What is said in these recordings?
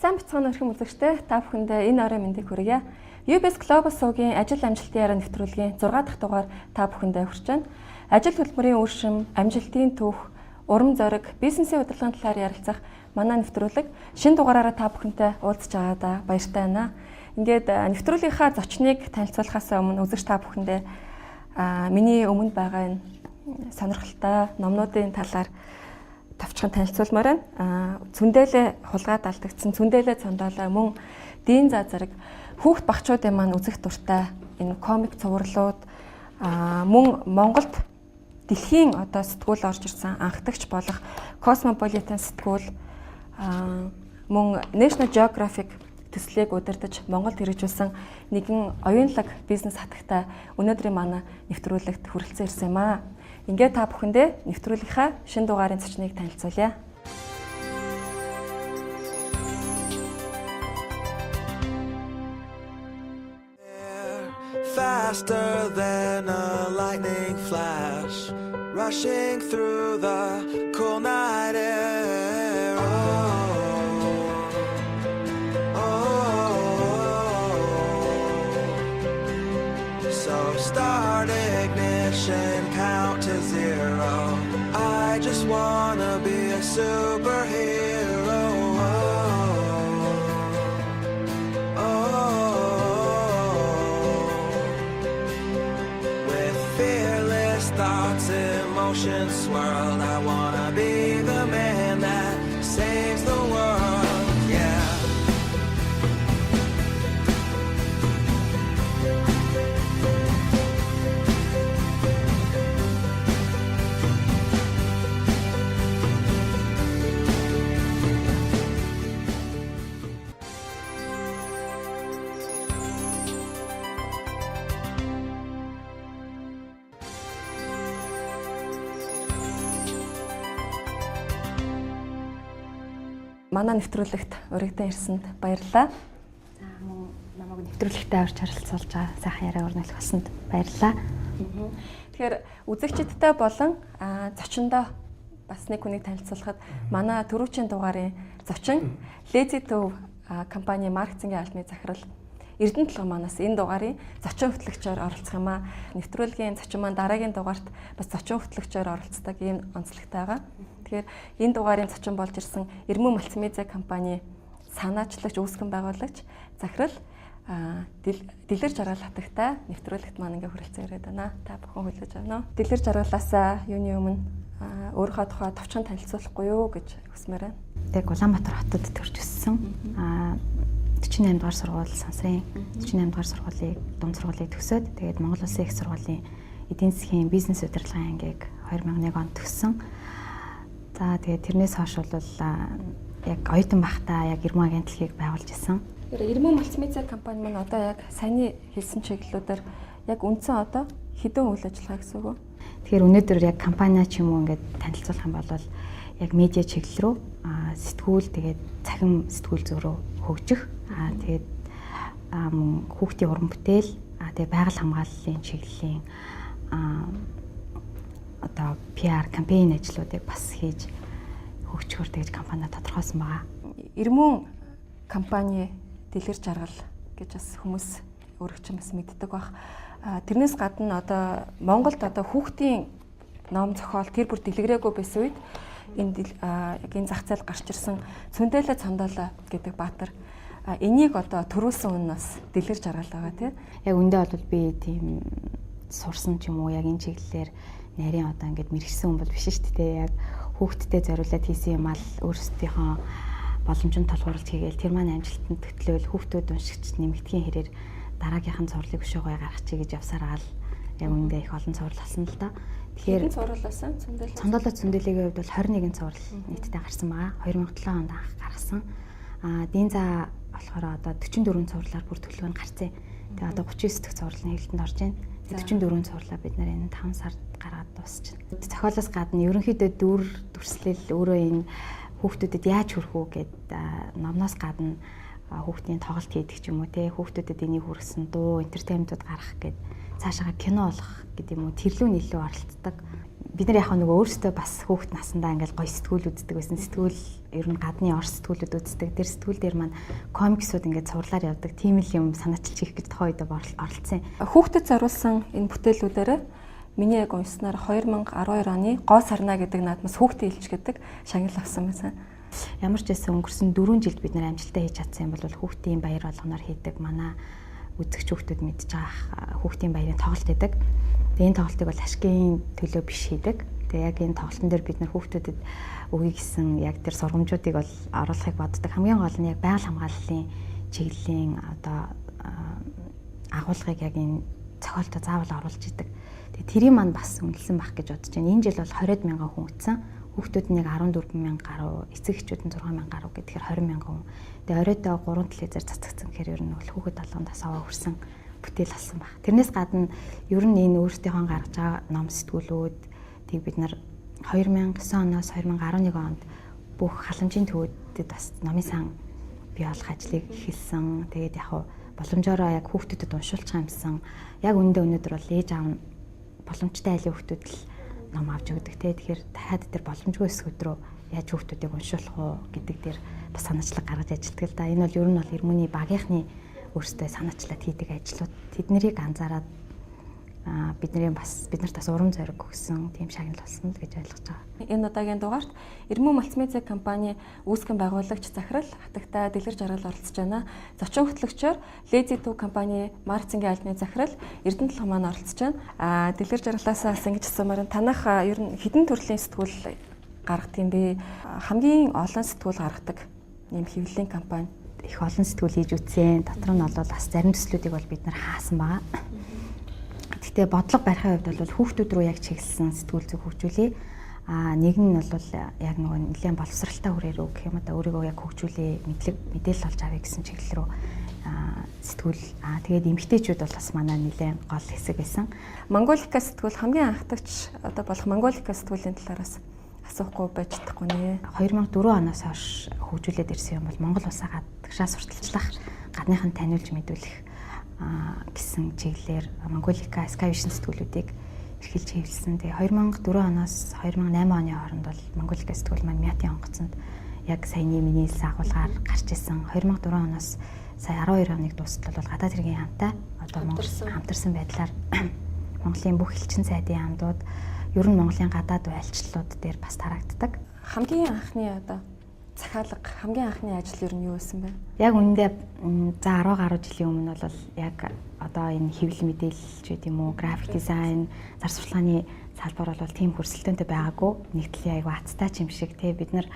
Сайн бацгаана өрхөн үзэгчтэй, та бүхэндээ энэ орой мэндийг хүргье. UBS Global суугийн ажил амжилтын яриа нэвтрүүлгийн 6 дахь дугаар та бүхэндээ хүрч байна. Ажил хөдөлмөрийн үр шим, амжилтын түүх, урам зориг, бизнесийн удирдлагын талаар ярилцах манай нэвтрүүлэг шинэ дугаараараа та бүхэнтэй уулзч байгаадаа баяртай байна. Ингээд нэвтрүүлгийнхаа зочныг танилцуулахаас өмнө үзэгч та бүхэндээ миний өмнө байгаа энэ сонирхолтой номнуудын талаар товчхон танилцуулмаар байна. Цүндээлээ хулгайд алдагдсан, цүндээлээ цондоолоо мөн дийн заа зэрэг хүүхд багчуудын маань үзэх дуртай энэ комик цувралууд, мөн Монголд дэлхийн одоо сэтгүүл орж ирсэн анхдагч болох Cosmopolitan сэтгүүл, мөн National Geographic төслийг удирдах Монголд хэрэгжүүлсэн нэгэн оюунлаг бизнес хатагтай өнөөдрийн манай нэвтрүүлэгт хүрэлцэн ирсэн юм аа. Ингээд та бүхэндээ нэвтрүүлгийнхаа шинэ дугаарын зочныг танилцуулъя. Faster than a lightning flash, rushing through the cool night air. Oh, oh. So start ignition, count to zero. I just wanna be a superhero. Oh, oh. With fearless thoughts, emotions swirled, I wanna be the man that saves the world. Yeah. Манай нэвтрүүлэгт урагдан ирсэнд баярлалаа. За, мөн намайг нэвтрүүлэгтээ орж оролцуулж байгаа сайхан яриа өрнөлөх болсонд баярлалаа. Тэгэхээр үзэгчидтэй болон зочиндоо бас нэг хүнийг танилцуулахад манай түрүүчийн дугаарын зочин Lazy Төв компани маркетингийн албаны захирал Эрдэнэ толгой манаас энэ дугаарын зочин хөтлөгчөөр оролцох юм аа. Нэвтрүүлгийн зочин маань дараагийн дугаарт бас зочин хөтлөгчөөр оролцдог ийм онцлогтой байгаа. Тэгэхээр энэ дугаарын зочин болж ирсэн Эрмэн Мультимедиа компани санаачлагч, үүсгэн байгуулагч, захирал Дэлгэр жаргал хатагтай нэвтрүүлэгт маань ингээ хүрэлцэн ирээд байна. Та бүхэн хүлээж авна уу? Дэлгэр жаргалаасаа юуны өмнө өөрийнхөө тухай товчхон танилцуулахгүй юу гэж хүсмээр байна. Яг Улаанбаатар хотод төрж өссөн. 48 дугаар сургууль сансрын 48 дугаар сургуулийг дунд сургуулийг төгсөөд тэгээд Монгол Улсын их сургуулийн эдийн засгийн бизнес удирдлагын ангийг 2001 онд төгссөн. За, тэгээд тэрнээс хойш бол яг оюутан байхдаа яг Эрмэн агентлагийг байгуулж исэн. Эрмэн мультимедиа компани маань одоо яг саяны хэлсэн чиглэлүүдээр яг үндсэн одоо хэдэн үйл ажиллагаа гэсэн үг үү? Тэгэхээр өнөөдөр яг компани ч юм уу ингээд танилцуулах юм бол яг медиа чиглэл рүү, сэтгүүл, тэгээд цахим сэтгүүл зүй рүү хөгжих, тэгээд мөн хүүхдийн уран бүтээл, тэгээд байгаль хамгааллын чиглэлийн одоо PR кампайн ажлуудыг бас хийж хөгжихөөр тэгж компаниа тодорхойлсон байгаа. Эрмэн компани Дэлгэр жаргал гэж бас хүмүүс өөрөг чинь бас мэддэг байх. Тэрнээс гадна одоо Монголд одоо хүүхдийн ном зохиол тэр бүр дэлгэрээгүй байсан үед энэ яг энэ зах зээл гарч ирсэн Цүндээлээ цондоолоо гэдэг баатар, энийг одоо төрүүлсэн үн бас Дэлгэр жаргал байгаа тий. Яг үндэ бол би тийм сурсан ч юм уу яг энэ чиглэлээр нарийн одоо ингээд мэргэжсэн хүн бол биш шүү дээ. Яг хүүхдтэд зориулаад хийсэн юм ал өөрсдийнхөө боломжинд тулгуурлаж хийгээл тэр маань амжилтанд хөтлөөл хүүхдүүд уншигч нэмэгдэхийн хэрээр дараагийнх нь цувралыг өшөө гоё гаргачих гэж явсаар аал яг үндэ их олон цуврал болсон л доо. Тэгэхээр цуврал болсон Цүндээлээ. Цондоолоо Цүндээлээгийн хувьд бол 21 цуврал нийтдээ гарсан байгаа. 2007 онд анх гаргасан. Дийн заа болохоор одоо 44 цувралаар бүр төлөв нь гарцсан. Тэгээ одоо 39 дахь цуврал хэвлэлтэнд орж байна. 44 цувралаа бид нар энэ 5 сард гаргаад дуусчихна. Зохиолоос гадна ерөнхийдөө дүр дүрслэл өөрөө энэ хүүхдүүдэд яаж хүрэх үү гэд номноос гадна хүүхдийн тоглолт хийдэг ч юм уу те, хүүхдүүдэд энийг хүргэсэн дуу, entertainment ууд гаргах гэд цаашаага кино болох гэдэг юм уу, тэрлүү нь илүү оролцдог. Бид нар яг нөгөө өөрсдөө бас хүүхэд насндаа ингээл гоё сэтгүүл үздэг байсан. Сэтгүүл ер нь гадны орс сэтгүүлүүд үздэг. Тэр сэтгүүл дээр маань комиксууд ингээд цувралаар явдаг. Тийм л юм санаачилж хийх гэж тухайн үед оролцсон. Хүүхдэд зориулсан энэ бүтээлүүдээр миний яг уншсанаар 2012 оны Гоо сарна гэдэг наадмаас хүүхдийн элч гэдэг шагнал авсан байсан. Ямар ч байсан өнгөрсөн 4 жилд бид нар амжилттай хийж чадсан юм бол хүүхдийн баяр болгоноор хийдэг. Манай үзэгч хүүхдүүд мэдж байгаа хүүхдийн баярын тоглолт хийдэг. Тэгээ энэ тоглолтыг бол ашигын төлөө биш хийдэг. Тэгээ яг энэ тоглолтын дээр бид нар хүүхдүүдэд өгье гэсэн яг тэр сургамжуудыг бол оруулахыг боддог. Хамгийн гол нь яг байгаль хамгааллын чиглэлийн одоо агуулгыг яг энэ зохиолтой заавал оруулж идэг. Тэгээ тэрийг маань бас үнэлсэн байх гэж бодож байна. Энэ жил бол 20 мянган хүн үтсэн. Хүүхдүүд нь яг 14 мянга гаруй, эцэг эхчүүд нь 6 мянга гаруй гэхээр 20 мянган хүн. Тэгээ оройдоо 3 телевизээр цацагдсан гэхээр ер нь бол хүүхэд болгонд бас аваа хүрсэн бүтээл болсон баг. Тэрнээс гадна ер нь энэ өөрсдийнхөө гаргаж байгаа ном сэтгүүлүүд тийг бид нар 2009 оноос 2011 онд бүх халамжийн төвүүдэд бас номын сан бий болох ажлыг эхэлсэн. Тэгээд яг боломжоор яг хүүхдүүдэд уншуулчих юмсан. Яг үүндээ өнөөдөр бол ээж аав нь боломжтой айлын хүүхдүүд л ном авч өгдөг те. Тэгэхээр дахиад тэр боломжгүй хэсгүүд рүү яаж хүүхдүүдийг уншуулах уу гэдэг дээр бас санаачлаг гаргаж ажилладаг л да. Энэ бол ер нь бол Эрмөний багийнхны өөрсдөө санаачлаад хийдэг ажлууд. Тэднэрийг анзаараад бидний бас бид нарт бас урам зориг өгсөн тийм шагнал болсон л гэж ойлгож байгаа. Энэ удаагийн дугаарт Эрмүү мультимедиа компани үүсгэн байгуулагч захирал Хатагтай Дэлгэр Жаргал оролцож байна. Зочин хөтлөгчөөр Lazy 2 компани маркетингийн албаны захирал Эрдэнэ Толгой маань оролцож байна. Дэлгэр Жаргалаас бас ингэж асуумаар танах ер нь хэдэн төрлийн сэтгүүл гаргадаг юм бэ? Хамгийн олон сэтгүүл гаргадаг ийм хэвлэлийн компани. Их олон сэтгүүл хийж үтсэн. Дотор нь бол бас зарим төслүүдийг бол бид нар хаасан байгаа. Гэхдээ бодлого барихын хувьд бол хүүхдүүд рүү яг чиглэсэн сэтгүүл зүй хөгжүүлье. Нэг нь бол яг нөгөө нэлээд боловсралтай хүрээ рүү гэх юм одоо өөрийгөө яг хөгжүүлье, мэдлэг мэдээлэл олж авъя гэсэн чиглэл рүү сэтгүүл. Тэгээд эмэгтэйчүүд бол бас манай нэлээд гол хэсэг байсан. Монголика сэтгүүл хамгийн анхдагч одоо болох Монголика сэтгүүлийн талаараас асуухгүй байж чадахгүй нэ. 2004 оноос хойш хөгжүүлээд ирсэн юм бол Монгол улсаа гадагшаа сурталчлах, гадныхан таниулж мэдүүлэх гэсэн чиглэлээр Монголика, Sky Vision сэтгүүлүүдийг эрхэлж хэвлсэн. Тэгээ 2004 оноос 2008 оны хооронд бол Монголика сэтгүүл маань Мятын онгоцонд яг саяны миний хэлсэн агуулгаар гарч исэн. 2004 оноос сая 12 оныг дуустал бол гадаад хэргийн яамтай одоо Монгол хамтарсан байдлаар Монголын бүх элчин сайдын яамдууд ер нь Монголын гадаад айлчлалууд дээр бас тарагддаг. Хамгийн анхны одоо захиалга, хамгийн анхны ажил ер нь юу байсан бэ? Яг үнэндээ за 10 гаруй жилийн өмнө бол яг одоо энэ хэвлэл мэдээлэл ч гэдэм үү, график дизайн, зар сурталчилгааны салбар бол тийм хөрсөлтөөнтэй байгаагүй. Нэг талын айгу азтай ч юм шиг те бид нар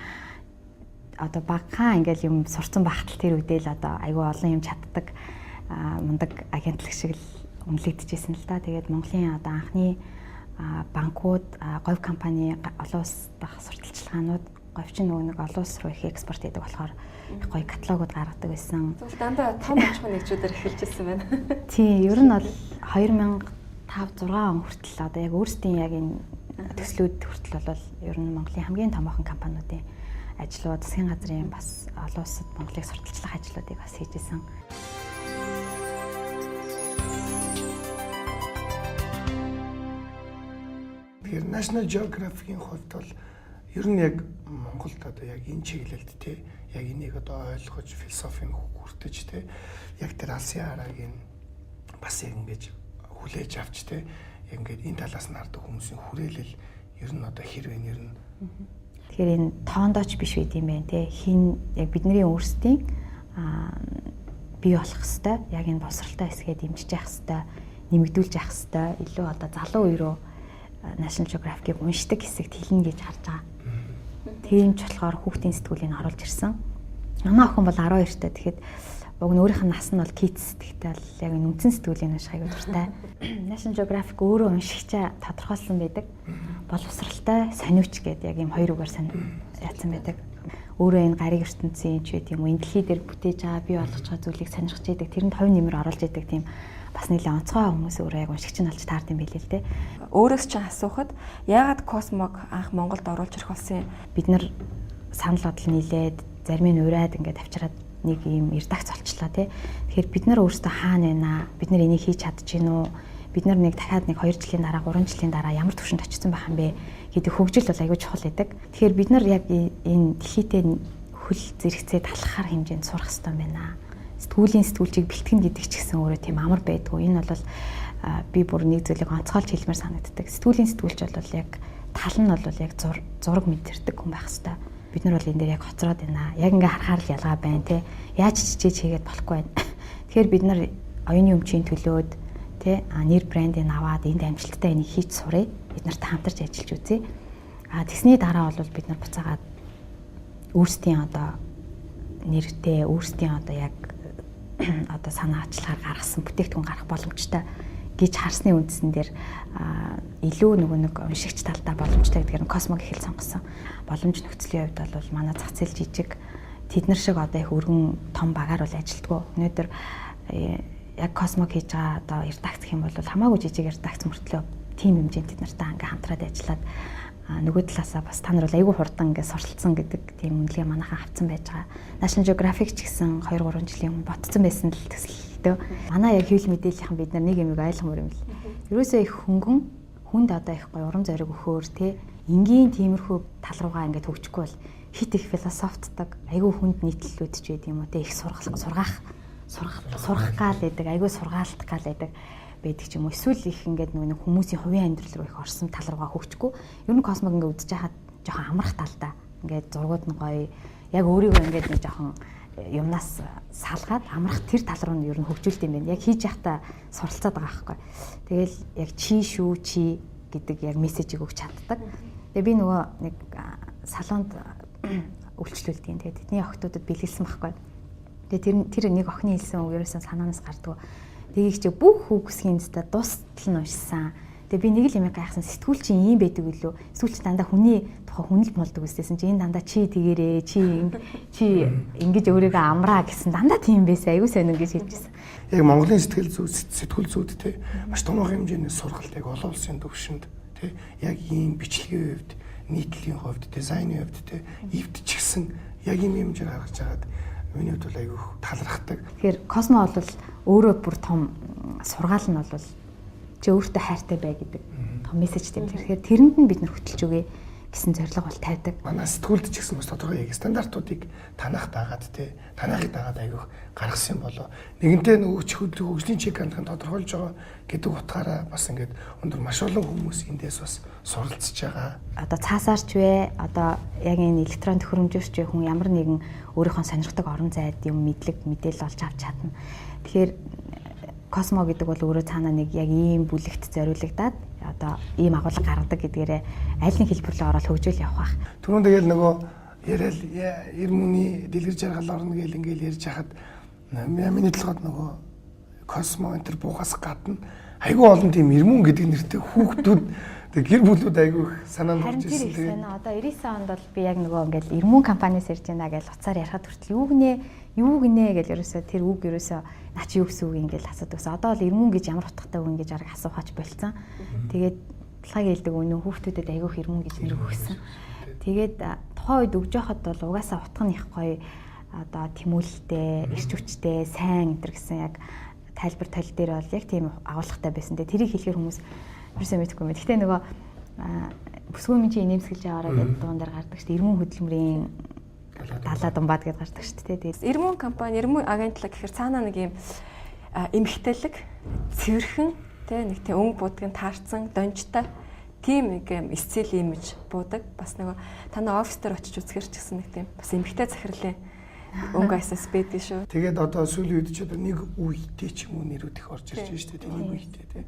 одоо багахан ингээл юм сурцсан багтал тэр үедээ л одоо айгу олон юм чаддаг мундаг агентлаг шиг л үнэлэгдэжсэн л да. Тэгээд Монголын одоо анхны банкуд, говь компани, олон улс дахь сурталчилгаанууд говь чинь нөгөө нэг олон улс руу их экспорт хийдэг болохоор их гоё каталогууд гаргадаг байсан. Тэгвэл дандаа том аж ахуйн нэгжүүдээр эхэлж ирсэн байна. Тийм, ер нь бол 2005 6 он хүртэл одоо яг өөрсдийн яг энэ төслүүд хүртэл бол ер нь Монголын хамгийн томоохон компаниудын ажлууд, засгийн газрын бас олон улсад Монголыг сурталчлах ажлуудыг бас хийж исэн. Тэгэхээр National Geographic-ийн хувьд бол ер нь яг Монголд одоо яг энэ чиглэлд те яг энийг одоо ойлгож философийг хүртэж те яг тэр алсын харааг нь бас яг ингэж хүлээж авч те яг ингээд энэ талаас нь хардаг хүмүүсийн хүрээлэл ер нь одоо хэр вэ ер нь. Тэгэхээр энэ тоондооч биш байд юм байна те хин яг бидний өөрсдийн бий болох хэвээр яг энэ боловсралтай хэсгээ дэмжиж явах хэвээр нэмэгдүүлж явах хэвээр илүү одоо залуу үе рүү National Geographic-ийг уншдаг хэсэгт хэлнэ гэж харж байгаа. Тийм ч болохоор хүүхдийн сэтгүүлийг оруулж ирсэн. Манай охин бол 12 та. Тэгэхэд уг нь өөрийнх нь нас нь бол kids гэхдээ л яг энэ үндсэн сэтгүүлийг унших аягүй дуртай. National Geographic өөрөө уншигчаа тодорхойлсон байдаг. Боловсралтай сониуч гэдэг яг ийм хоёр үгээр яатсан байдаг. Өөрөө энэ гариг ертөнцийн ч гэдэг юм уу энэ дэлхий дээр бүтээж байгаа бий болгож байгаа зүйлийг сонирхож идэг. Тэрэнд хувь нэмэр оруулж идэг тийм бас нэлээд онцгой хүмүүс өөрөө яг уншигч нь олж таард юм билээ л дээ. Өөрөөс чинь асуухад яагаад Космог анх Монголд оруулж ирэх болсон юм? Бид нар санал бодол нийлээд зарим нь ураад ингээд авчираад нэг ийм редакц олчлоо тий. Тэгэхээр бид нар өөрсдөө хаана байна? Бид нар энийг хийж чадж гин үү? Бид нар нэг дахиад нэг 2 жилийн дараа, 3 жилийн дараа ямар түвшинд очсон байх юм бэ гэдэг хөгжил бол айгүй чухал байдаг. Тэгэхээр бид нар яг энэ дэлхийдээ хөл зэрэгцээ талхахаар хэмжээнд сурах хэрэгтэй байна. Сэтгүүлийн сэтгүүлчийг бэлтгэн гэдэг ч гэсэн өөрөө тийм амар байдгүй. Энэ бол би бүр нэг зүйлийг онцгойлж хэлмээр санагддаг. Сэтгүүлийн сэтгүүлч бол яг тал нь бол яг зураг мэдэрдэг хүн байх хэрэгтэй. Бид нар бол энэ дээр яг хоцроод байна. Яг ингээ харахаар л ялгаа байна те. Яаж ч чичээж хийгээд болохгүй байна. Тэгэхээр бид нар оюуны өмчийн төлөөд те нэр брендийг аваад энд амжилттай энийг хийж сурыг. Бид нартай хамтарч ажиллаж үзье. А тэгсний дараа бол бид нар буцаагаад өөрсдийн одоо нэртэй, өөрсдийн одоо яг одоо санаа ачлахаар гаргасан бүтээгдэхүүн гарах боломжтой гэж харсны үндсэн дээр илүү нөгөө нэг уншигч талдаа боломжтой гэдгээр нь Космог ихэл сонгосон. Боломж нөхцөлийн хувьд бол манай зах зээл жижиг, тэд нар шиг одоо их өргөн том багаар бол ажилтгүй. Өнөөдөр яг Космог хийж байгаа одоо редакц гэх юм бол хамаагүй жижиг редакц мөртлөө тим хэмжээнд тэд нартай ингээ хамтраад ажиллаад, нөгөө талаасаа бас та нар бол айгүй хурдан ингээ суралцсан гэдэг тийм үнэлгээ манайхан авцсан байж байгаа. National Geographic ч гэсэн 2 3 жилийн өмнө ботцсон байсан л төсөлтөө. Манай яг хэвлэл мэдээллийнхэн бид нар нэг юмыг ойлгомоор юм л. Ерөөсөө их хөнгөн хүнд одоо их гоё урам зориг өгөхөөр те энгийн тиймэрхүү тал руугаа ингээд хөгжихгүй бол хит их философтдаг айгүй хүнд нийтлэлүүд ч байд юм уу те их сургах сургах сурах гал байдаг, айгүй сургаалт гал байдаг байдаг ч юм уу. Эсвэл их ингээд нөгөө хүмүүсийн хувийн амьдрал руу их орсон тал руугаа хөгжихгүй. Ер нь Космог ингээд үзэж байхад жоохон амрах талдаа. Ингээд зургууд нь гоё. Яг өөрийгөө ингээд нэг жоохон юмнаас салгаад амрах тэр тал руу нь ер нь хөгжүүлт юм байна. Яг хийж явахдаа суралцаад байгаа байхгүй. Тэгэл яг чи шүү чи гэдэг яг мессежийг өгч чаддаг. Тэгээ би нөгөө нэг салонд үйлчлүүлдэг. Тэгээ тэдний охтуудад бэлгэлсэн байхгүй. Тэгээ тэр нэг охины хэлсэн үг ерөөсөн санаанаас гардгүй. Тэгийг чи бүх хүүхсгийн зүтэ дуустал нь уншсан. Тэгээ би нэг л юм гайхсан, сэтгүүл чинь ийм байдаг үлээ. Сэтгүүл чи дандаа хүний тухай хүнэл муулдаг үстэйсэн чи энэ дандаа чи тэгэрээ, чи ингэж өөрийгөө амраа гэсэн дандаа тийм байсан. Айгуу сонин гэж хэлжсэн. Яг Монголын сэтгэл зүй сэтгүүл зүйд те маш томоохон хэмжээний сургалт яг олон улсын төвшөнд те яг ийм бичлэгийн хувьд, нийтлэлийн хувьд, дизайны хувьд те эвдчихсэн яг ийм хэмжээр гаргаж агаад миний хувьд бол айгүйх талархдаг. Тэгэхээр Космо бол өөрөө бүр том сургаал нь бол чи өөртөө хайртай бай гэдэг том мессеж тийм. Тэгэхээр тэрэнд нь бид нар хөтөлж өгье гэсэн зорилго бол тавьдаг. Манай сэтгүүлд ч гэсэн бас тодорхой яг стандартуудыг танах дагаад те танахыг дагаад айгүйх гаргасан болоо. Нэгэнтээ нөгөө хөгжлийн чиг хандлагыг тодорхойлж байгаа гэдэг утгаараа бас ингээд өндөр маш олон хүмүүс эндээс бас суралцж байгаа. Одоо цаасаарч вэ, одоо яг энэ электрон төхөөрөмжөөрч вэ хүн ямар нэгэн өөрийнхөө сонирхдаг орон зайд юм мэдлэг мэдээлэл олж авч чадна. Тэгэхээр Космо гэдэг бол өөрөө цаанаа нэг яг ийм бүлэгт зориулагдаад одоо ийм агуулга гаргадаг гэдгээрээ аль нэг хэлбэр рүү ороод хөгжөөл явах байх. Түрүүн тэгэл нөгөө яриад эрмөний дэлгэр жаргал орно гэл ингээл ярьж хахад миний толгойд нөгөө Космо энэ төр буухаас гадна айгүй олон тийм эрмүн гэдэг нэртэй хүүхдүүд тэг гэр бүлүүд айгүй санаанд орж ирсэн. Тэгээд одоо 99 онд бол би яг нөгөө ингээл эрмүн компаниас ярьж байна гэж уцаар ярихад хүртэл юу гинэ гэж ерөөсөө тэр үг ерөөсөө наа чи юу гэсэн үг ингээл асуудаг гэсэн. Одоо бол эрмүн гэж ямар утгатай үг ингэж арга асуухаач болцсон. Тэгээд талхаг хэлдэг өнөө хүүхдүүдэд айгүйх эрмүн гэж нэр өгсөн. Тэгээд тухайн үед өгж байхад бол угаасаа утга нь их гоё одоо тэмүүлэлтэй, эрч хүчтэй, сайн энэ гэсэн яг тайлбар тал дээр бол яг тийм агуулгатай байсан. Тэгээд тэрийг хэлэхээр хүмүүс ерөөсөө мэдэхгүй юм. Гэхдээ нөгөө бүсгүй минь чи инээмсэглэж аваарай гэдэг дуун дээр гардаг шүү дээ. Эрмүн хөдөлмөрийн далаа думбаад гэдээ гардаг шүү дээ. Тэгээд эрмүн компани, эрмүн агентлаг гэхээр цаанаа нэг юм эмхтэлэг, цэвэрхэн тэ нэг тийм өнгө будгийн таарсан, донжтой тийм нэг юм стил имиж буудаг. Бас нөгөө танай офис дээр очиж үзэхэр ч гэсэн нэг тийм бас эмхтэй захирлын өнгө аясаас байдаг шүү. Тэгээд одоо сүүлийн үед ч одоо нэг үетэй ч юм уу нэрүүд их орж ирж байна шүү дээ. Нэг үетэй тий.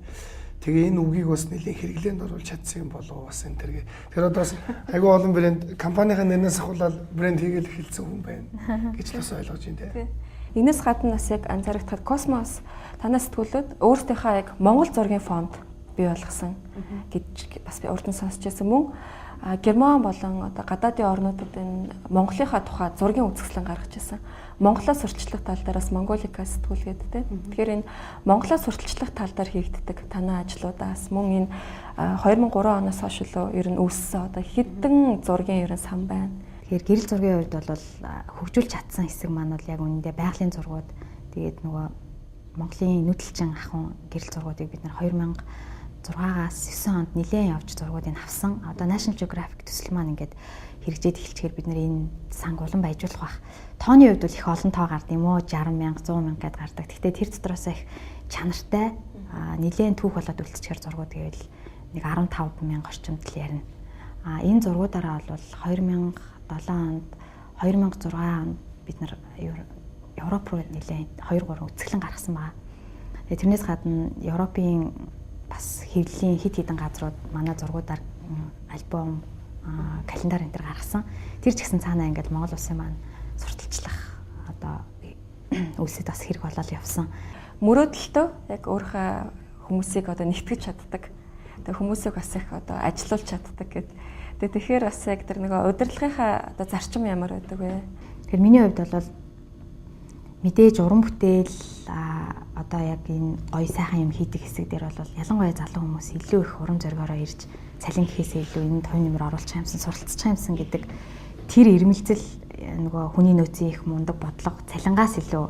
Тэгээ энэ үгийг бас нэлийн хэрэглээнд оруулж чадсан юм болов бас энэ төргээ. Тэгэхээр одоо бас айгүй олон брэнд компанийн нэрнээс ахуулаад брэнд хийгээл эхэлсэн хүн байна гэж л бас ойлгож байна тий. Энэс гадна бас яг анзаарахад Космос танай сэтгүүлүүд өөрсдийнхөө яг Монгол зургийн фонд бий болгосон гэж бас би урд нь сонсч байсан мөн Герман болон одоо гадаадын орнуудад энэ Монголынхаа тухай зургийн үзэсгэлэн гаргаж ирсэн. Монголоос сурталчлах тал дээр бас Монголика сэтгүүл гэдэг тийм. Тэгэхээр энэ Монголоос сурталчлах тал дээр хийгддэг танай ажлуудаас мөн энэ 2003 оноос хойш лөө ер нь үүссэн одоо хэдэн зургийн ер нь сан байна. Тэгэхээр гэрэл зургийн хувьд бол хөгжүүлж чадсан хэсэг маань бол яг үнэндээ байгалийн зургууд, тэгээд нөгөө Монголын нүүдэлчин ахуйн гэрэл зургуудыг бид нар 2006-аас 9 онд нэлээд явж зургуудыг авсан. Одоо National Geographic төсөл маань ингээд хэрэгжээд эхэлчихээр бид нар энэ санг улам баяжуулах бах. Тооны хувьд бол их олон тоо гард юм уу, 60 мянга, 100 мянга гэд гардаг. Гэхдээ тэр дотроос их чанартай нэлээд түүх болоод үлдчихээр зургууд гэвэл нэг 15 мянга орчимд л ярина. Энэ зургуудаараа бол 2007 онд, 2006 онд бид нар Европ руу нэлээд 2 3 үзэсгэлэн гаргасан байгаа. Тэгээ тэрнээс гадна Европын бас хэвлэлийн хэд хэдэн газрууд манай зургуудаар альбом, календар энэ төр гаргасан. Тэр ч гэсэн цаанаа ингээд Монгол улсын маань сурталчлах одоо үйлсэд бас хэрэг болоод явсан. Мөрөөдөлтөө яг өөрийнхөө хүмүүсийг одоо нэгтгэж чаддаг. Тэгээ хүмүүсийг бас их одоо ажилуулж чаддаг гэд. Тэгээ тэгэхээр бас яг тэр нөгөө удирдлагынхаа одоо зарчим ямар байдаг вэ? Тэгэхээр миний хувьд бол мэдээж уран бүтээл одоо яг энэ гоё сайхан юм хийдэг хэсэг дээр бол ялангуяа залуу хүмүүс илүү их урам зоригоороо ирж цалин гэхээсээ илүү энэ хувь нэмэр оруулчих юмсан, суралцчих юмсан гэдэг тэр ирмэлзэл нөгөө хүний нөөцийн их мундаг бодлого цалингаас илүү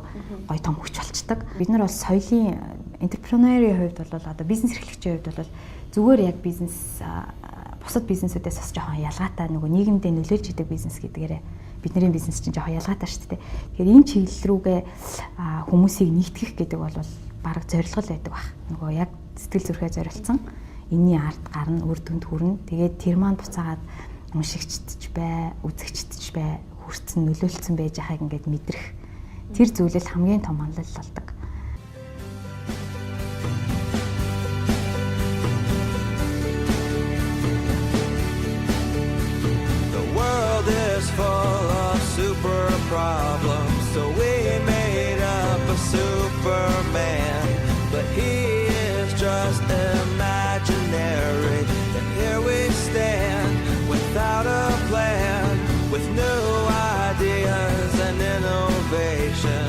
гоё том хүч болчдөг. Бид нар бол соёлын энтерпренерийн хувьд бол одоо бизнес эрхлэгчийн хувьд бол зүгээр яг бизнес бусад бизнесүүдээс бас жоохон ялгаатай нөгөө нийгэмдээ нөлөөлж идэг бизнес гэдгээрээ бидний бизнес чинь жоохон ялгаатай шүү дээ. Тэгэхээр энэ чиглэл рүүгээ хүмүүсийг нэгтгэх гэдэг бол бараг зорилго л байдаг баг. Нөгөө яг сэтгэл зүрхээ зориулсан энэний ард гарна, үр дүнд хүрнэ. Тэгээд тэр маань буцаагаад уншигчдч бай, үзэгчдч бай, хүртсэн, нөлөөлцсөн байж байгааг ингээд мэдрэх. Тэр зүйлэл хамгийн том онол болдог. The world is full of super problems, so we made up a Superman. But he is just imaginary. And here we stand without a plan, with new ideas and innovation.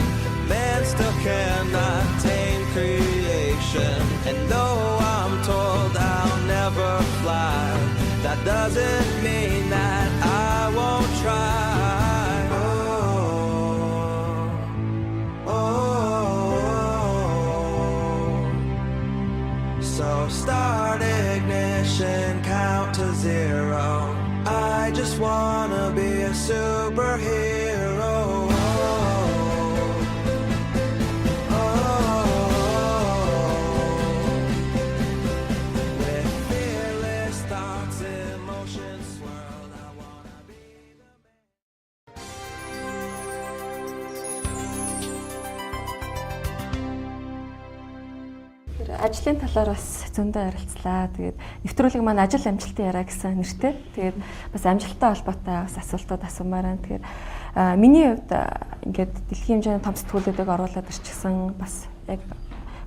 Man still cannot tame creation. And though I'm told I'll never fly, that doesn't mean that I won't try. Oh, oh. So start ignition, count to zero. I just wanna be a superhero. Oh, oh. With fearless thoughts, emotions swirl. I wanna be the man. Тэр ажлын талаар бас зөндөө ярилцлаа. Тэгээд нэвтрүүлэг маань ажил амжилтын яриа гэсэн нэртэй. Тэгээд бас амжилттай холбоотой бас асуултууд асуумаар байна. Тэгэхээр миний хувьд ингээд дэлхийн хэмжээний том сэтгүүлүүдийг оруулаад ирчихсэн, бас яг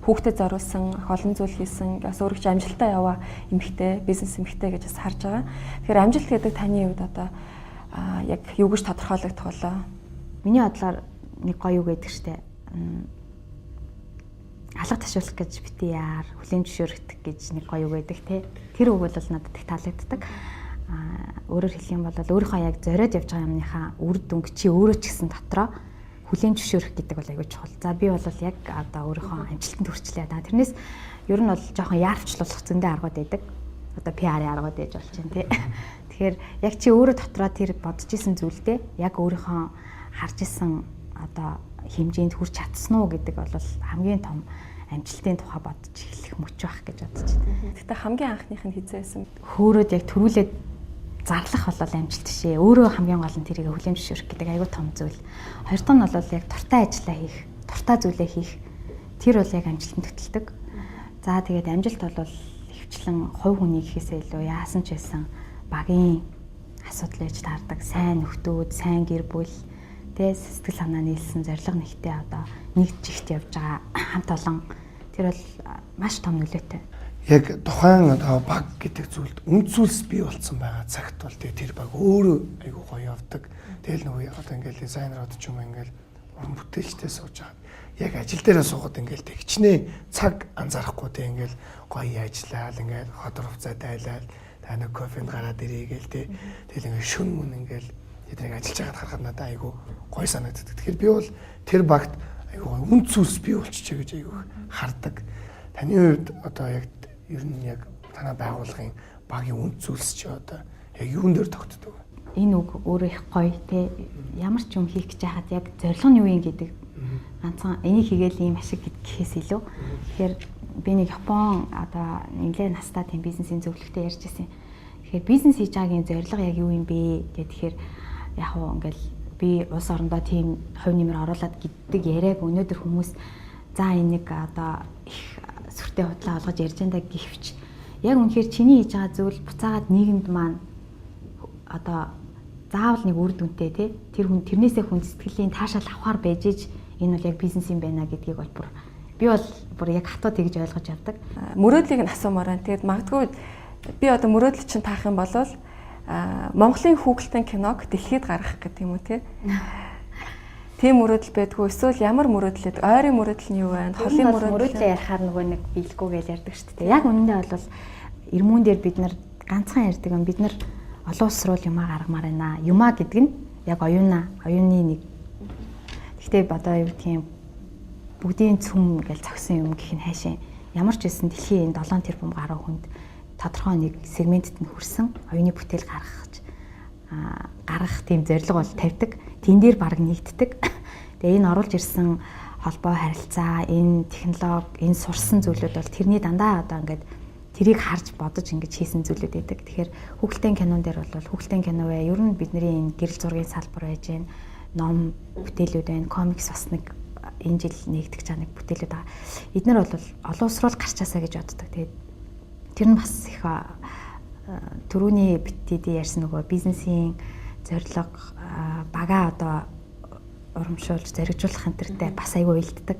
хүүхдэд зориулсан их олон зүйл хийсэн, бас өөрөөр чинь амжилттай яваа эмэгтэй, бизнес эмэгтэй гэж бас харж байгаа. Тэгэхээр амжилт гэдэг таны хувьд одоо яг юу гэж тодорхойлогдох болоо? Миний бодлоор нэг гоё юу гэдэг штэ. Алга ташуулах гэж бити яар, хүлээн зөвшөөрөгдөх гэж нэг гоё үг байдаг те. Тэр үг бол надад их таалагддаг. Өөрөөр хэлэх юм бол өөрийнхөө яг зориод явж байгаа юмныхаа үр дүнг чи өөрөө ч гэсэн дотроо хүлээн зөвшөөрөх гэдэг бол аягүй чухал. За би бол яг одоо өөрийнхөө амжилтанд хүрчлээ. Тэрнээс ер нь бол жоохон яарвчлуулах зөндөө аргууд байдаг. Одоо PR-ын аргууд байж болж байна те. Тэгэхээр яг чи өөрөө дотроо тэр бодож исэн зүйлдээ яг өөрийнхөө харж исэн одоо хэмжээнд хүрч чадсан уу гэдэг бол хамгийн том амжилтын тухай бодож эхлэх мөч байх гэж бодож байна. Гэхдээ хамгийн анхных нь хизээ байсан. Хөөрөөд яг төрүүлээд зарлах бол амжилт бишээ. Өөрөө хамгийн гол нь тэрийг хүлээн зөвшөөрөх гэдэг аягүй том зүйл. Хоёр дахь нь бол яг дуртай ажиллаа хийх, дуртай зүйлээ хийх. Тэр бол яг амжилтанд хөтэлдэг. За тэгээд амжилт бол ихэвчлэн хувь хүний гэхээсээ илүү яасан ч байсан багийн асуудал байж таардаг. Сайн нөхдүүд, сайн гэр бүл, тэ сэтгэл санаа нийлсэн зорилго нэгтээ одоо нэг чигт явж байгаа хамт олон тэр бол маш том нөлөөтэй. Яг тухайн одоо баг гэдэг зүйлд үнд зүйлс бий болцсон байгаа цагт бол тэгээ тэр баг өөрөө айгуу гоё явдаг. Тэгэл нөгөө одоо ингээл дизайнерууд ч юм ингээл уран бүтээлчтэй сууж байгаа. Яг ажил дээрээ суугаад ингээл тэг хичнээн цаг анзаарахгүй тэг ингээл гоё ажиллаал ингээл ходор хувцаа дайлал та нэг кофенд гараад ирээгээл тэг. Тэгэл ингээл шүн мөн ингээл тэднийг ажиллаж байгаад харахад надад айгуу гоё санагддаг. Тэгэхээр би бол тэр багт айгүй үн зүйлс бий болчихжээ гэж айгүй хардаг. Таны хувьд одоо яг ер нь яг танай байгууллагын багийн үн зүйлс чи одоо яг юун дээр тогтдог вэ? Энэ үг өөрөө их гоё те, ямар ч юм хийх гэж байхад яг зорилго нь юу юм гэдэг ганцхан энийг хийгээл ийм ашиг гэхээс илүү. Тэгэхээр би нэг Япон одоо нэлээд настай тийм бизнесийн зөвлөгтэй ярьж ирсэн. Тэгэхээр бизнес хийж байгаагийн зорилго яг юу юм бэ гэх тэгэхээр яг уу ингээл би улс орондоо тийм хувь нэмэр оруулаад гэдэг яриаг өнөөдөр хүмүүс за энийг одоо их сүртэй худлаа олгож ярьж энэ гэвч яг үнэхээр чиний хийж байгаа зүйл буцаагаад нийгэмд маань одоо заавал нэг үр дүнтэй те, тэр хүн тэрнээсээ хүн сэтгэлийн таашаал авахар байж иж энэ бол яг бизнес юм байна гэдгийг бол бүр би бол бүр яг хатуу тэгж ойлгож явдаг. Мөрөөдлийг нь асуумаар байна. Тэгээд магадгүй би одоо мөрөөдөл чинь таах юм бол Монголын хүүхэлдэйн киног дэлхийд гаргах гэдэг юм уу те. Тийм мөрөөдөл байдгүй эсвэл ямар мөрөөдөл гэдэг? Ойрын мөрөөдөл нь юу вэ? Холын мөрөөдөл мөрөөдлөө ярихаар нөгөө нэг биелэхгүй гэж ярьдаг шүү дээ. Яг үнэндээ бол эрмүүн дээр бид нар ганцхан ярьдаг юм. Бид нар олон улс руу юмаа гаргамаар байна. Юмаа гэдэг нь яг оюуна, оюуны нэг. Гэхдээ одоо юу гэдгийг бүгдийн цөм гэж зогсон юм гэх нь хайшаа. Ямар ч байсан дэлхийн энэ 7 тэрбум гаруй хүнд тодорхой нэг сегментэд нь хүрсэн оюуны бүтээл гаргах тийм зорилго бол тавьдаг. Тэн дээр баг нэгддэг. Тэгээ энэ оруулж ирсэн холбоо харилцаа, энэ технологи, энэ сурсан зүйлүүд бол тэрний дандаа одоо ингээд тэрийг харж бодож ингэж хийсэн зүйлүүд байдаг. Тэгэхээр хүүхэлдэйн кинон дээр бол хүүхэлдэйн кино бай. Ер нь бидний энэ гэрэл зургийн салбар байж гэн, ном бүтээлүүд байна, комикс бас нэг энэ жил нэгдэж байгаа нэг бүтээлүүд байгаа. Эднэр бол олон улс руу гарчаасаа гэж боддог. Тэгээд тэр нь бас их түрүүний битэд ярьсан нөгөө бизнесийн зорилго бага одоо урамшуулж зоригжуулах энэ тэртэй бас айгүй уялддаг.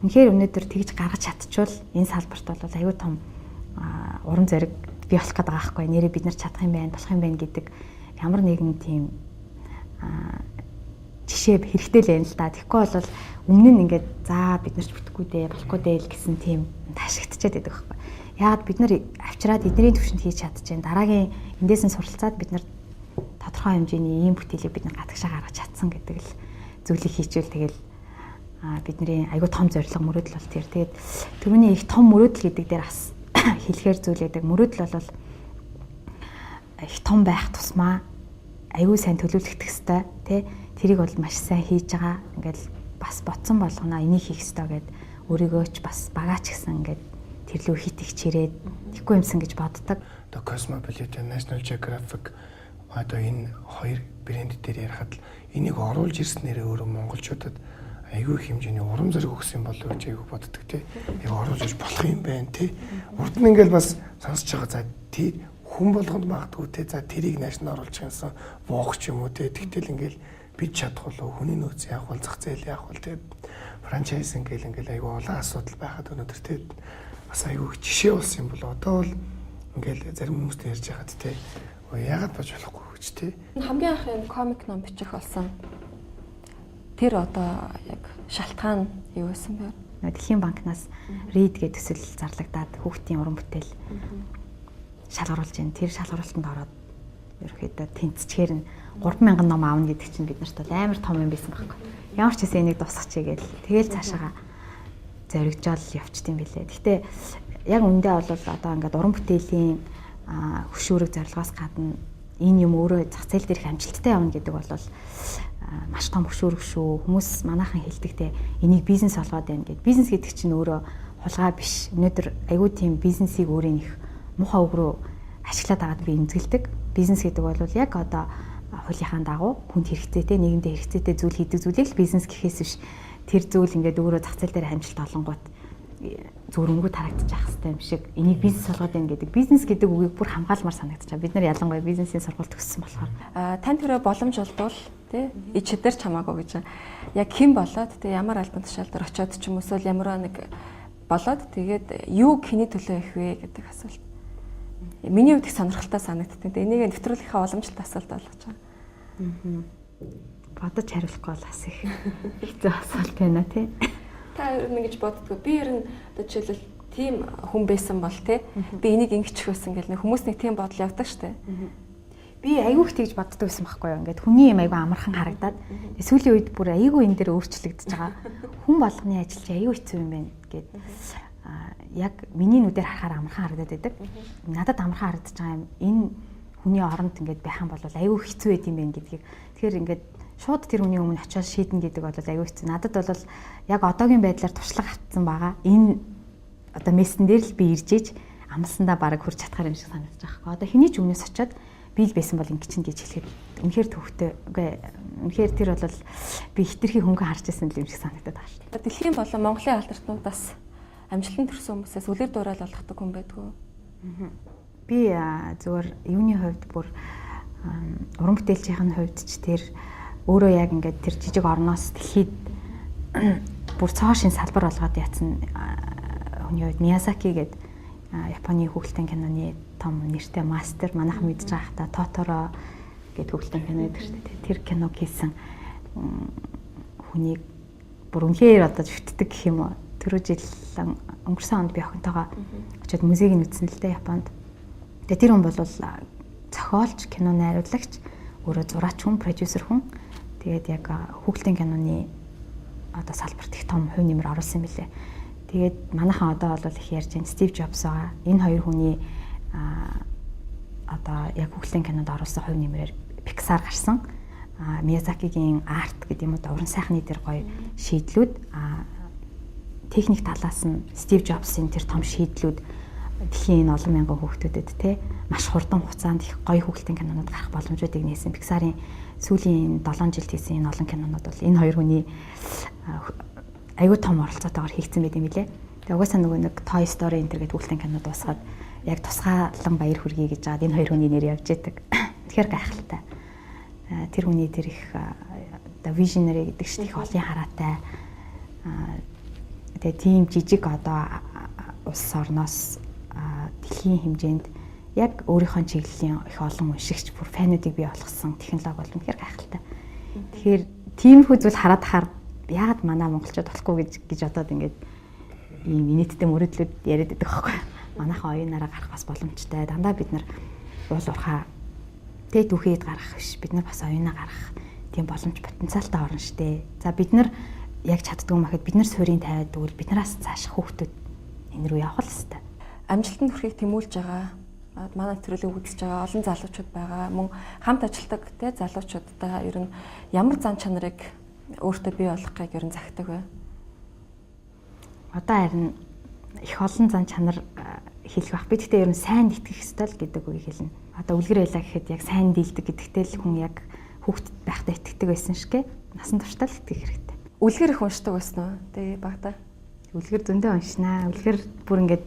Үнэхээр өнөөдөр тэгж гаргаж чадчвал энэ салбарт бол айгүй том урам зориг бий болох гэдэг байгаа байхгүй. Нэрээ бид нар чадах юм байна, болох юм байна гэдэг ямар нэгэн тийм жишээ хэрэгтэй л байна л да. Тэгэхгүй бол өмнө нь ингээд за бид нар ч бүтэхгүй дээ, болохгүй дээ л гэсэн тийм ташигдчихэд байдаг байхгүй. Яагаад бид нар авчираад эдний төвшөнд хийж чадчихээн. Дараагийн эндээс нь суралцаад бид нар тодорхой хэмжээний ийм бүтээлийг бид нар гадагшаа гаргаж чадсан гэдэг л зүйлийг хийчихвэл тэгэл бидний айгүй том зорилго мөрөөдөл бол тэр. Тэгээд түрүүний их том мөрөөдөл гэдэг дээр бас хэлэхээр зүйл гэдэг. Мөрөөдөл бол их том байх тусмаа айгүй сайн төлөвлөгдөх хэвээр тий. Тэрийг бол маш сайн хийж байгаа. Ингээл бас ботсон болгоно энийг хийх ёстой гэд өөрийгөө ч бас багаач гэсэн ингээд тэрлүү хит их чирээд тэггүй юмсан гэж боддог. Одоо Cosmopolitan, National Geographic одоо энэ хоёр брэнд дээр ярихад л энийг оруулж ирснээрээ өөрөө монголчуудад айгүй их хэмжээний урам зориг өгсөн болов уу гэж айгүй боддог тий. Яг оруулж иж болох юм байна тий. Урд нь ингээл бас сонсож байгаа за тий хүн болгонд магадгүй тий за тэрийг нааш нь оруулж юмсан воох ч юм уу тий. Тэгтэл ингээл бид чадах болов хүний нөөц яах бол зах зээл яах бол тий франчайз ингээл ингээл айгүй олон асуудал байхад өнөөдөр тий бас айгүй жишээ болсон юм бол одоо бол ингээл зарим хүмүүстэй ярьж байхад тий яагаад бож болохгүй гэж тий. Хамгийн анх энэ комик ном бичих болсон. Тэр одоо яг шалтгаан юу байсан бэ? Дэлхийн банкнаас Read гэх төсөл зарлагдаад хүүхдийн уран бүтээл шалгаруулж байна. Тэр шалгаруултанд ороод ерөөхдөө тэнцчээр нь 3000 ном аавна гэдэг чинь бид нарт бол амар том юм байсан байхгүй. Ямар ч хэсэг энийг дуусгачих гээл. Тэгэл цаашаага зоригжоол явчт юм билээ. Гэтэ яг үндэ бол одоо ингээд уран бүтээлийн хөшүүрэг зорилгоос гадна энэ юм өөрөө зах зээл дээрх амжилттай явна гэдэг бол маш том хөшүүрэг шүү. Хүмүүс манайхан хэлдэг те энийг бизнес болгоод байна гэд. Бизнес гэдэг чинь өөрөө хулгай биш. Өнөөдөр айгүй тийм бизнесийг өөрийн их муухай үг рүү ашиглаад байгаад би эмзэгэлдэг. Бизнес гэдэг бол яг одоо хуулийнхаа дагуу хүнд хэрэгцээтэй, нийгэмдээ хэрэгцээтэй зүйл хийдэг зүйлийг л бизнес гэхээс биш. Тэр зүйл ингээд өөрөө зах зээл дээр амжилт олонгууд зүгээр өнгө тарагдчих хэрэгтэй юм шиг. Энийг бизнес болгоод байна гэдэг. Бизнес гэдэг үгийг бүр хамгаалмаар санагдчих. Бид нар ялангуяа бизнесийн сургууль төгссөн болохоор. Танд хэрэг боломж олдвол тий ичдэр ч хамаагүй гэж. Яг хэн болоод тий ямар албан тушаал дээр очиод ч юм эсвэл ямар нэг болоод тэгээд юу хэний төлөө их вэ гэдэг асуулт. Миний хувьд их сонирхолтой санагддаг. Энийг нэвтрүүлгийнхаа уламжлалт асуулт болгож байгаа. Бодож хариулахгүй бол бас их хэцүү асуулт байна тий. Та ер нь ингэж боддгоо. Би ер нь одоо жишээлбэл тийм хүн байсан бол тий би энийг ингэчих байсан гэл нэг хүмүүс нэг тийм бодол явдаг штэ. Би айгүй их тэгж боддог байсан байхгүй юу. Ингээд хүний юм айгүй амархан харагдаад сүүлийн үед бүр айгүй энэ дээр өөрчлөгдөж байгаа. Хүн болгоны ажил чи айгүй хэцүү юм байна гэд яг миний нүдээр харахаар амархан харагдаад байдаг. Надад амархан харагдаж байгаа юм энэ хүний оронд ингээд байх юм бол айгүй хэцүү байд юм байна гэдгийг. Тэгэхээр ингээд шууд тэр хүний өмнө очиод шийднэ гэдэг бол айгүй хэцүү. Надад бол яг одоогийн байдлаар туршлага автсан байгаа. Энэ одоо мессен дээр л би ирж иж амлсандаа бараг хүрч чадхаар юм шиг санагдаж байгаа байхгүй. Одоо хэний ч өмнөөс очиод би л байсан бол ингэ чинь гэж хэлэхэд үнэхээр төвхтэй. Үгүй үнэхээр тэр бол би хитрхи хөнгөн харж байсан юм шиг санагдаад байгаа шүү дээ. Дэлхийн болон Монголын алдартнуудаас амжилтанд хүрсэн хүмүүсээс үлэр дуурал болгодог хүн байдгүй. Би зөвөр юуны хувьд бүр уран бүтээлчийн хувьд ч тэр өөрөө яг ингээд тэр жижиг орноос дэлхийд бүр цоо шин салбар болгоод ятсан хүний хувьд Миязаки гэдэг Японы хүүхэлдэйн киноны том нэртэй мастер манайхан мэдж байгаа хта Тоторо гэдэг хүүхэлдэйн кино гэдэг шүү дээ. Тэр киног хийсэн хүнийг бүр үнэхээр одоо шүтдэг гэх юм уу. Түрүү жил өнгөрсөн онд би охинтойгоо очиод музейг нь үзсэн л дээ Японд. Тэгээ тэр хүн бол зохиолч, кино найруулагч, өөрөө зураач хүн, продюсер хүн. Тэгээд яг хүүхэлдэйн киноны одоо салбарт их том хувь нэмэр оруулсан юм билээ. Тэгээд манайхан одоо бол их ярьж байна. Стив Джобс байгаа. Энэ хоёр хүний одоо яг хүүхэлдэйн кинонд оруулсан хувь нэмрээр Pixar гарсан. Миязакигийн арт гэдэг юм уу уран сайхны тэр гоё шийдлүүд техник талаас нь Стив Джобсын тэр том шийдлүүд дэлхийн энэ олон мянган хүүхдүүдэд те маш хурдан хугацаанд их гоё хүүхэлдэйн кинонууд гарах боломжуудыг нээсэн. Pixar-ын сүүлийн 7 жилд хийсэн энэ олон кинонууд бол энэ хоёр хүний айгүй том оролцоотойгоор хийгдсэн байт юм билэ. Тэгээ угаасаа нөгөө нэг Toy Story энэ төр гэдэг хүүхэлдэйн кино дуусгаад яг тусгаалan баяр хүргэе гэж жаад энэ хоёр хүний нэр явж идэг. Тэгэхээр гайхалтай. Тэр хүний тэр их одоо visionary гэдэг чинь их олон хараатай. Тэгээ тийм жижиг одоо улс орноос дэлхийн хэмжээнд яг өөрийнхөө чиглэлийн их олон уншигч бүр фануудыг бий болгосон технологи бол үнэхээр гайхалтай. Тэгэхээр тиймэрхүү зүйл хараад хахаар яагаад манай монголчууд болохгүй гэж бодоод ингээд ийм инээдтэй мөрөдлүүд яриад байдаг байхгүй. Манайхан оюунаараа гарах бас боломжтой. Дандаа бид нар уул уурхаа тэ түүхийд гарах биш. Бид нар бас оюунаа гарах тийм боломж потенциалтай орно штэ. За бид нар яг чаддгүй юм ахэд бид нар суурийн тавиад өгвөл биднээс цааш хүүхдүүд энэ рүү явах л хэвээр. Амжилтанд хүрэхийг тэмүүлж байгаа манай нэвтрүүлгийг үзэж байгаа олон залуучууд байгаа. Мөн хамт ажилладаг те залуучуудтай ер нь ямар зан чанарыг өөртөө бий болгохыг ер нь захидаг вэ? Одоо харин их олон зан чанар хэлэх бах. Би гэхдээ ер нь сайн итгэх ёстой л гэдэг үгийг хэлнэ. Одоо үлгэр байлаа гэхэд яг сайн дийлдэг гэдэгтэй л хүн яг хүүхэд байхдаа итгэдэг байсан шигэ. Насан туршдаа л итгэх хэрэгтэй. Үлгэр их уншдаг байсан уу? Тэгээ багада. Үлгэр зөндөө уншнаа. Үлгэр бүр ингээд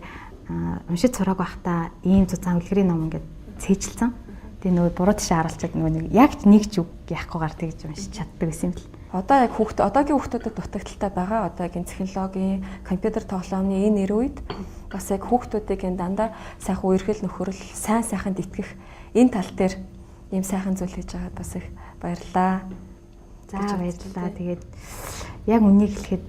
уншиж сурааг байхдаа ийм зузаан үлгэрийн ном ингээд цээжилсэн. Тэгээ нөгөө буруу тишээ харуулчаад нөгөө нэг яг нэг ч үг яахгүйгээр тэгж уншиж чаддаг байсан юм л. Одоо яг хүүхд одоогийн хүүхдүүдэд дутагдaltaй байгаа. Одоо яг энэ технологийн, компьютер тоглоомны энэ нэр үед бас яг хүүхдүүдийг энэ дандаа сайхан үерхэл нөхөрл, сайн сайханд итгэх энэ тал дээр ийм сайхан зүйл хийж байгаад бас их баярлалаа. За баярлалаа. Тэгээд яг үнийг хэлэхэд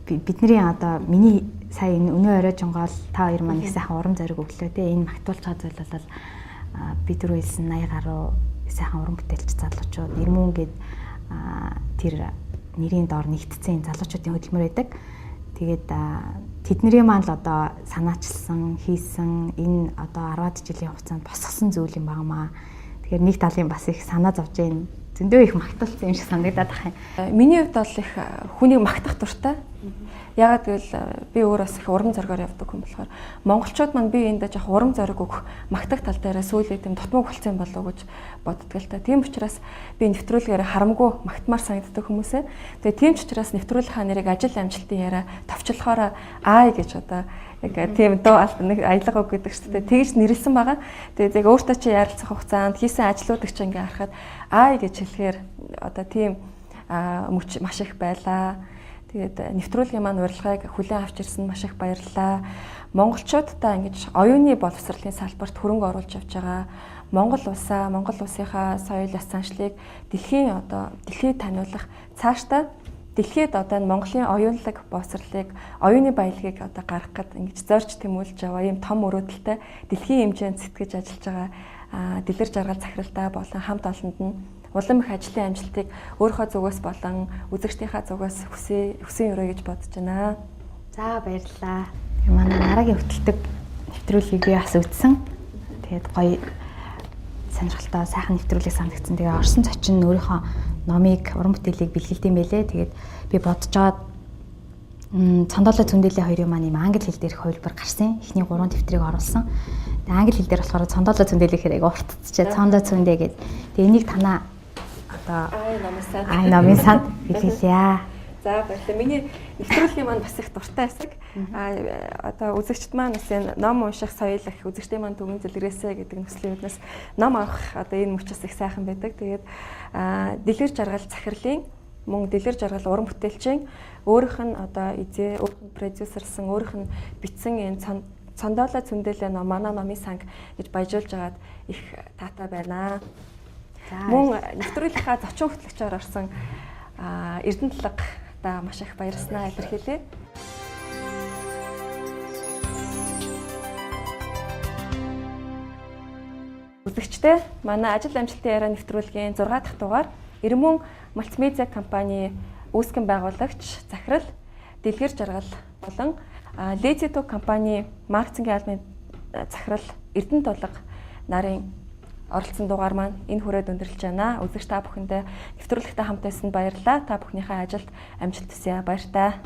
бидний одоо миний сая энэ өнөө орой жонгоол та хоёр маань их сайхан урам зориг өглөө те энэ магтуулж байгаа зүйл бол би түрүү хэлсэн 80 гаруй сайхан уран бүтээлч залуучууд Ирмүн гээд тэр нэрийн доор нэгтцсэн залуучуудын хөдөлмөр байдаг. Тэгээд тэдний маань л одоо санаачилсан, хийсэн энэ одоо 10-аад жилийн хугацаанд босгосон зүйл юм багамаа. Тэгэхээр нэг талын бас их санаа зовж гин зөндөө их магтуулсан юм шиг санагдаад байх юм. Миний хувьд бол их хүнийг магтах дуртай. Яагаад гэвэл би өөр бас их урам зоригоор явдаг хүн болохоор монголчууд маань би эндээ жоох урам зориг өгөх магтах тал дээрээ сүүлийн тийм дутмаг болсон болов уу гэж боддог л та. Тийм учраас би нэвтрүүлгээр харамгүй магтмаар санагддаг хүмүүсээ. Тэгээ тийм ч учраас нэвтрүүлгийн нэрийг ажил амжилтын яриа товчлохоор ай гэж одоо яг тийм дуу алт нэг аялга үг гэдэг шүү дээ. Тэгж нэрлсэн байгаа. Тэгээд яг өөртөө чи ярилцах хугацаанд хийсэн ажлуудыг чи ингээ харахад ай гэж хэлэхээр одоо тийм мөч маш их байлаа. Тэгээд нэвтрүүлгийн маань урилгыг хүлээн авч ирсэн маш их баярлалаа. Монголчуудаа ингэж оюуны боловсролын салбарт хөрөнгө оруулж явж байгаа. Монгол улсаа, Монгол улсынхаа соёл ёс заншлыг дэлхийн одоо дэлхийд таниулах цаашдаа дэлхийд одоо энэ Монголын оюунлаг боловсролыг, оюуны баялагийг одоо гаргах гээд ингэж зорж тэмүүлж байгаа ийм том мөрөөдөлтэй дэлхийн хэмжээнд сэтгэж ажиллаж байгаа Дэлгэр жаргал захиралтай болон хамт олонд нь улам их ажлын амжилтыг өөрийнхөө зүгээс болон үзэгчдийнхаа зүгээс хүсэн өрөө гэж бодож байна. За, баярлалаа. Манай Нарагийн хөтэлдэг нэвтрүүлгийг би бас үзсэн. Тэгээд гоё сонирхолтой сайхан нэвтрүүлэг санагдсан. Тэгээ орсон зочин нь өөрийнхөө номыг, уран бүтээлийг бэлгэлт юм байлээ. Тэгээд би бодож байгаа Цондоолой цүндэлээ хоёрын маань юм англи хэл дээрх хувилбар гарсан. Эхний 3 дэвтрийг оруулсан. Тэгээ англи хэл дээр болохоор цондоолой цүндэлээ гэхээр айгу уртцчээ цондоо цүндэ гэд. Тэгээ энийг танаа одоо Ай номын санд Ай номын санд бэлгэлье. За, баярлалаа. Миний нэвтрүүлгийн маань бас их дуртай хэсэг. Одоо үзэгчд маань бас энэ ном унших соёл их үзэгчдийн маань түгэн дэлгэрээсэ гэдэг нөхцөлийн үүднээс ном авах одоо энэ мөч бас их сайхан байдаг. Тэгээд Дэлгэр жаргал захирлын мөн Дэлгэр жаргал уран бүтээлчийн өөрийнх нь одоо эзээ, өөрийнх нь продюсерлсан, өөрийнх нь бичсэн энэ цондоолой цүндэлээ ном манай номын санг гэж баяжуулж агаад их таатай байна. Мөн нэвтрүүлгийнхаа зочин хөтлөгчөөр орсон Эрдэнэ талаг та маш их баярласнаа илэрхийлье. Үзэгчдээ, манай ажил амжилтын яриа нэвтрүүлгийн 6 дахь дугаар Эрмөн мультимедиа компани үүсгэн байгуулагч, захирал Дэлгэр жаргал болон Lazy Dog компани маркетингийн албаны захирал Эрдэнэ тулга нарын оролцсон дугаар маань энэ хүрээд өндөрлөж байна. Үзэгч та бүхэндээ нэвтрүүлэгтэй хамт байсан баярлалаа. Та бүхнийхээ ажилд амжилт хүсье. Баяртай.